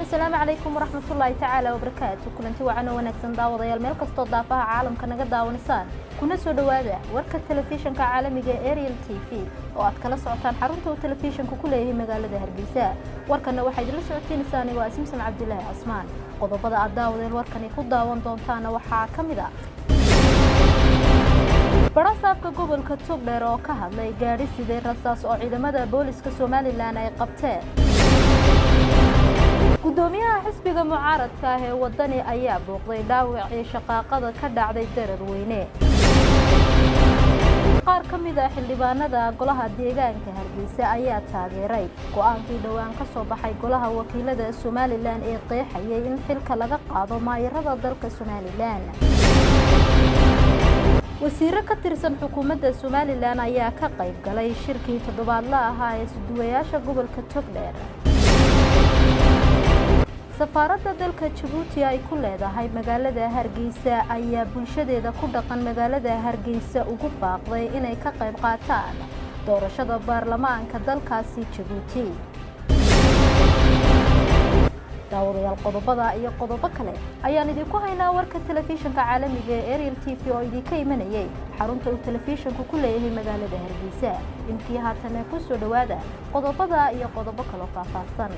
Asalaamu calaykum waraxmatullaahi tacaala wabarakaatu. Kulanti wacan oo wanaagsan, daawadayaal, meel kastoo daafaha caalamka naga daawanaysaan, kuna soo dhowaada warka telefishinka caalamiga ee Ariel TV oo aad kala socotaan xarunta uu telefishinka ku leeyahay magaalada Hargeysa. Warkanna waxaa idinla socotiinaysaa anigoo Simsom Cabdilaahi Casmaan. Qodobada aad daawadeen warkani ku daawan doontaana waxaa ka mid ah: barasaabka gobolka Togdheer oo ka hadlay gaadhi siday rasaas oo ciidamada booliska Somaliland ay qabteen. Guddoomiyaha xisbiga mucaaradka ah ee Wadani ayaa booqday dhaawacii shaqaaqada ka dhacday Dararweyne. Qaar ka mid ah xildhibaanada golaha deegaanka Hargeysa ayaa taageeray go'aankii dhowaan ka soo baxay golaha wakiilada Somaliland ee qeexayay in xilka laga qaado maayarada dalka Somaliland. Wasiiro ka tirsan xukuumadda Somaliland ayaa ka qayb galay shirkii toddobaadla ahaa ee isuduwayaasha gobolka Togdheer. Safaaradda dalka Jabuuti ay ku leedahay magaalada Hargeysa ayaa bulshadeeda ku dhaqan magaalada Hargeysa ugu baaqday inay ka qayb qaataan doorashada baarlamaanka dalkaasi Jabuuti. Daawadayaal, qodobada iyo qodobo kale ayaan idinku haynaa warka telefishinka caalamiga ee Ariel TV oo idinka imanayay xarunta uu telefishinku ku leeyahay magaalada Hargeysa. Intii haatana ku soo dhowaada qodobada iyo qodobo kaloo faahfaahsan.